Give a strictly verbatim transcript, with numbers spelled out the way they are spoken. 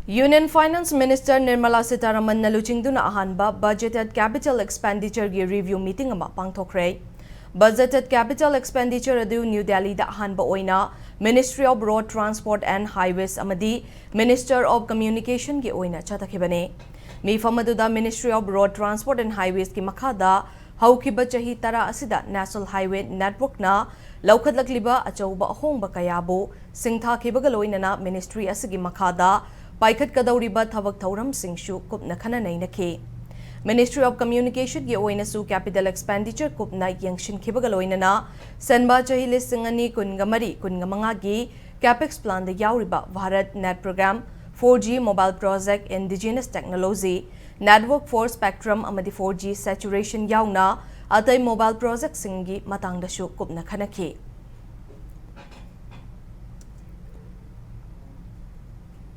Union Finance Minister Nirmala Sitharamanna ꯂꯨꯆꯤꯡꯗꯨꯅ ꯑꯍꯥꯟꯕ Budgeted Capital Expenditureꯒꯤ review meeting ꯑꯃ ꯄꯥꯡꯊꯣꯛꯈ꯭ꯔꯦ꯫ Budgeted Capital Expenditure ꯑꯗꯨ ꯅ꯭ꯌꯨ ꯗꯦꯜꯂꯤꯗ ꯑꯍꯥꯟꯕ ꯑꯣꯏꯅ Ministry of Road Transport and Highways ꯑꯃꯗꯤ Minister of Communicationꯒꯤ ꯑꯣꯏꯅ ꯆꯠꯊꯈꯤꯕꯅꯤ꯫ ꯃꯤꯐꯝ ꯑꯗꯨꯗ Ministry of Road Transport and Highwaysꯀꯤ ꯃꯈꯥꯗ ꯍꯧꯈꯤꯕ ꯆꯍꯤ ꯇꯔꯥ ꯑꯁꯤꯗ National Highway Networkꯅ ꯂꯧꯈꯠꯂꯛꯂꯤꯕ ꯑꯆꯧꯕ ꯑꯍꯣꯡꯕ ꯀꯌꯥꯕꯨ ꯁꯤꯡꯊꯥꯈꯤꯕꯒ ꯂꯣꯏꯅꯅ ministry ꯑꯁꯤꯒꯤ ꯃꯈꯥꯗ ꯄꯥꯏꯈꯠꯀꯗꯧꯔꯤꯕ ꯊꯕꯛ ꯊꯧꯔꯝꯁꯤꯡꯁꯨ ꯀꯨꯞꯅ ꯈꯟꯅ ꯅꯩꯅꯈꯤ꯫ Ministry of Communicationꯒꯤ ꯑꯣꯏꯅꯁꯨ capital expenditure ꯀꯨꯞꯅ ꯌꯦꯡꯁꯤꯟꯈꯤꯕꯒ ꯂꯣꯏꯅꯅ ꯁꯦꯟꯕ ꯆꯍꯤ ꯂꯤꯁꯤꯡ ꯑꯅꯤ ꯀꯨꯟꯒ ꯃꯔꯤ ꯀꯨꯟꯒ ꯃꯉꯥꯒꯤ capex planꯗ ꯌꯥꯎꯔꯤꯕ Bharat Net Program, four G mobile project, indigenous technology, network for spectrum ꯑꯃꯗꯤ four G saturation ꯌꯥꯎꯅ ꯑꯇꯩ mobile projectꯁꯤꯡꯒꯤ ꯃꯇꯥꯡꯗꯁꯨ ꯀꯨꯞꯅ ꯈꯟꯅꯈꯤ꯫